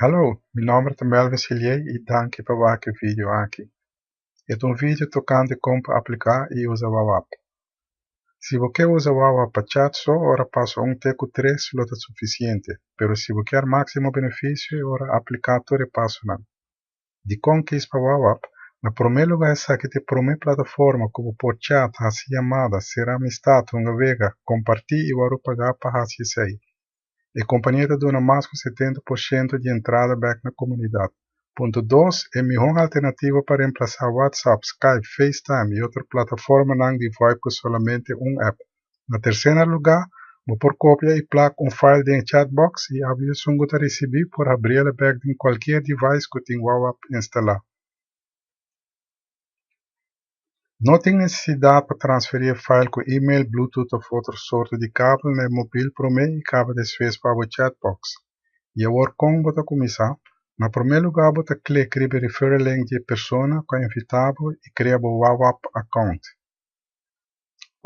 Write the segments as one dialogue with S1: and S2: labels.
S1: Hallo, mi nòmber ta Melvin Silié i danki pa wak e video aki. E ta un video tokante kon pa apliká i usa WhatsApp. Si bo ke usa WhatsApp pa chat so, ora paso un te ku tres lo ta sufisiente, pero si bo kier máksimo benefisio e ora apliká tur e pasonan. Dikon kis pa WhatsApp? Na promé lugá esaki ta e promé plataforma ku bo por chat, hasi yamada, sera amistat, hunga wega, kompartí i wòrdu pagá pa hasi esei. E kompania ta duna mas ku 70% di entrada bèk na komunidat. Punto dos, E mihó alternativa pa remplasá WhatsApp, Skype, FaceTime i otro plataformanan di VoIP ku solamente un app. Na tersera lugá, bo por kopia i plak un file den e chatbox i abo esun ku ta risibí por habriel bèk den kualkier device ku tin WhatsApp instalá. No tin nesesidat pa transferí e file ku email, Bluetooth òf otro sorto di kabel na e mobil promé i kaba despues pa bo chatbox. I awor kon bo ta kuminsá? Na promé lugá bo ta klik riba e referral link di e persona ku a invitá bo i krea bo WhatsApp account.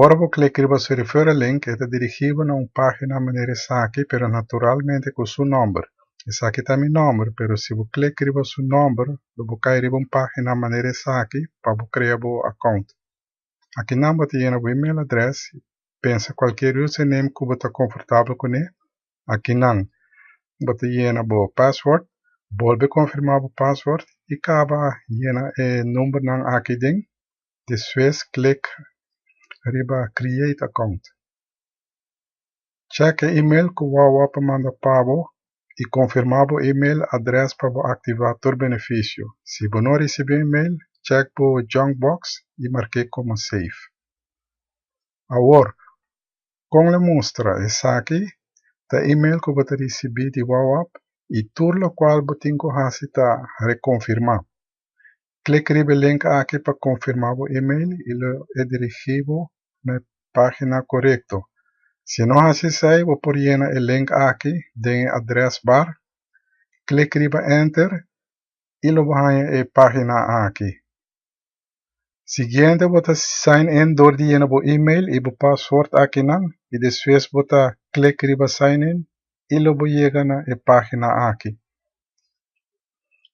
S1: Ora bo klik riba su referral link e ta dirigí bo na un página manera esaki pero naturalmente ku su nòmber. Esaki ta mi nòmber pero si bo klik riba su nòmber lo bo kai riba un página manera esaki pa bo krea bo account. Akinan bo ta yena bo email address i pensa kualkier username ku bo ta konfortabel kuné. Akinan bo ta yena bo password, bolbe konfirmá bo password i kaba yena e numbernan aki den. Despues klik riba Create Account. Check e email ku WhatsApp a manda pa bo i konfirmá bo email adrès pa bo aktivá tur benefisio. Si bo no risibí email, check bo junk box i mark'é komo safe. Awor, kon lo mustra esaki? Ta email ku bo ta risibí di WhatsApp i tur lokual bo tin ku hasi ta rekonfirmá. Klik riba e link aki pa konfirmá bo email i lo e dirigí bo na e página korekto. Si no hasi esei, bo por yena e link aki den e adrès bar, klik riba Enter i lo bo haña e página aki. Siguiente bo ta sign in dor di yena bo email i bo password akinan i despues bo ta klik riba Sign in i lo bo yega na e página aki.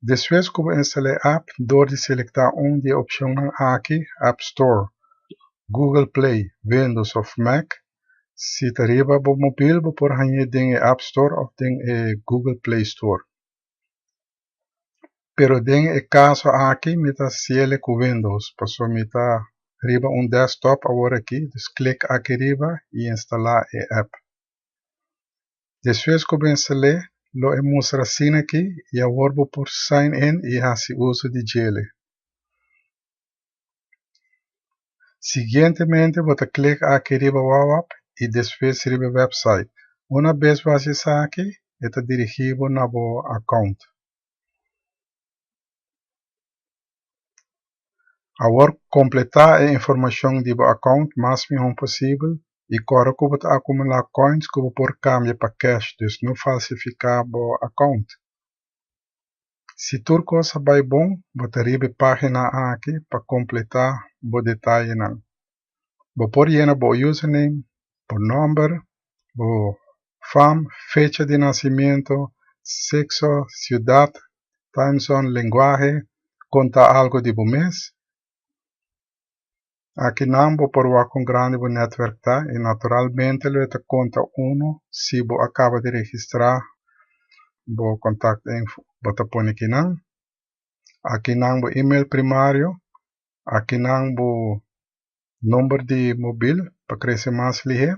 S1: Despues ku bo instalá e app dor di selektá un di e opshonnan aki, App Store, Google Play, Windows òf Mac. Si ta riba bo mobil bo por hañ'é den e App Store òf den e Google Play Store. Pero den e kaso aki mi ta hasiel ku Windows pasobra mi ta riba un desktop awor aki, dus klik aki riba i instalá e app. Despues ku bo instal'é lo e mustra asina aki i awor bo por sign in i hasi uso di djele. Siguientemente bo ta klik aki riba WhatsApp i despues riba e website. Una bes bo hasi esaki e ta dirigí bo na bo account. Awor kompletá e informashon di bo account mas mihó posibel i kòrda ku bo ta akumulá coins ku bo por kambia pa cash, dus no falsifiká bo account. Si tur kos a bai bon, bo ta riba e página aki pa kompletá bo detayenan. Bo por yena bo username, bo nòmber, bo fam, fecha di nasimentu, sekso, siudat, time zone, lenguahe, konta algu di bo mes. Akinan bo por wak kon grandi bo netwerk ta i naturalmente lo e ta konta unu si bo a kaba di registrá bo kontaktinfo. Bo ta pone kinan. Akinan bo email primario, akinan bo number di mobil pa krese mas lihé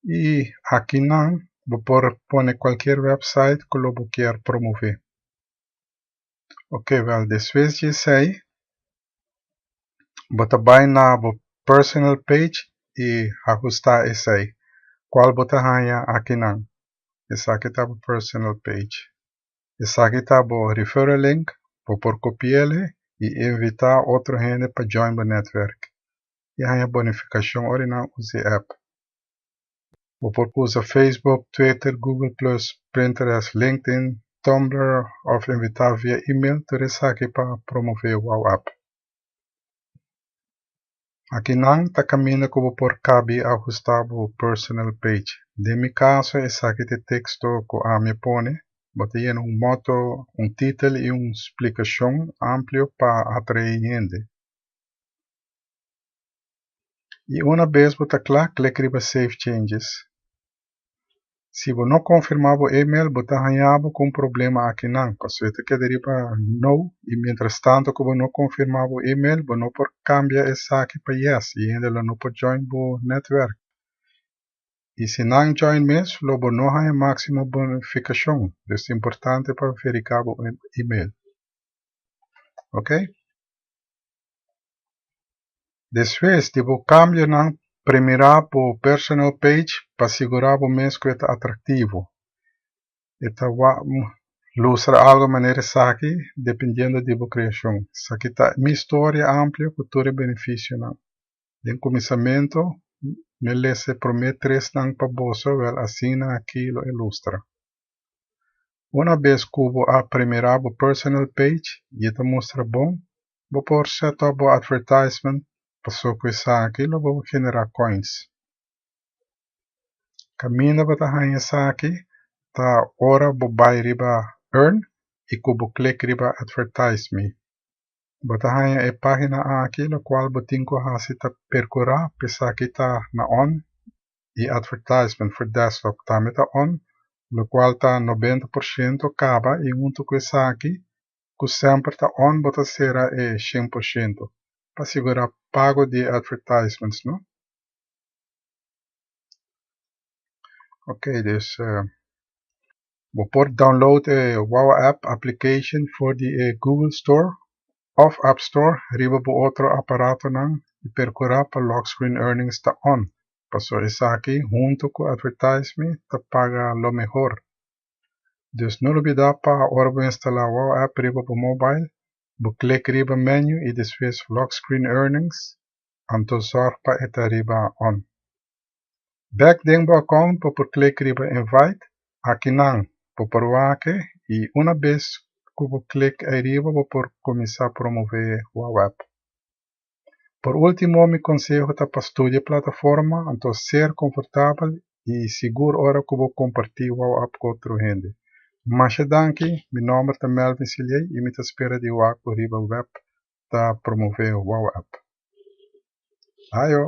S1: i akinan bo por pone kualkier website ku lo bo kier promové. Oké, wèl despues di esei bo ta bai na bo personal page i ahustá esei, kual bo ta haña akinan. Esaki ta bo personal page. Esaki ta bo referral link, bo por kopi'é i invitá otro hende pa join bo netwerk i haña bonifikashon ora nan usa e app. Bo por usa Facebook, Twitter, Google Plus, Pinterest, LinkedIn, Tumblr òf invitá via email tur esaki pa promové Wow App. Akinan ta kaminda ku bo por kaba ahustá bo personal page. Den mi kaso, esaki ta e teksto ku ami a pone. Bo ta yena un motto, un título i un splikashon amplio pa atraé hende. I unabes bo ta kla, klek riba Save Changes. Si bo no konfirmá bo email, bo ta haña bo ku un problema akinan, pasobra e ta keda riba no i mientrastantu ku bo no konfirmá bo email, bo no por kambia esaki pa yes i hende lo no por join bo netwerk. I si nan join mes, lo bo no haña máksimo bonifikashon. Dus ta importante pa verifiká bo email. Ok? Despues di bo kambionan, premirá bo personal page pa sigurá bo mes ku e ta atraktivo. E ta lustra algu manera esaki, dependiendo di bo kreashon. Esaki ta mi historia amplio ku tur e benefisionan. Den kuminsamentu, mi a lesa e promé tresnan pa boso, wèl asina aki lo e lustra. Unabes ku bo a premirá bo personal page i e ta mustra bon, bo por set up bo advertisement paso ku esaki lo bo generá coins. Kaminda bo ta haña esaki ta ora bo bai riba Earn i ku bo klek riba Advertise Me. Bo ta haña e página aki, lokual bo tin ku hasi ta perkurá pa esaki ta na on i Advertisement for Desktop tambe ta on, lokual ta 90% kaba i huntu ku esaki ku semper ta on bo ta sera e 100% pa sigurá pago di e advertisements, no? Ok, dus bo por download e Wawa App application for di e Google Store òf App Store riba bo otro aparatonan i perkurá pa lock screen earnings ta on, paso esaki huntu ku Advertise Me ta paga lo mehor. Dus no lubidá pa ora bo instalá Wawa App riba bo mobile, bo klek riba menu i despues lock screen earnings, anto sòrg pa e ta riba on. Bèk den bo account bo por klek riba Invite, akinan bo por wak e i unabes ku bo klek ariba bo por kuminsá promové Wawa App. Por último mi konseho ta pa studia e plataforma anto ser konfortabel i sigur ora ku bo kompartí Wawa App ku otro hende. Masha danki, mi nòmber ta Melvin Siliey i mi ta spera di wak bo riba web ta promové Wawa App. Ayo!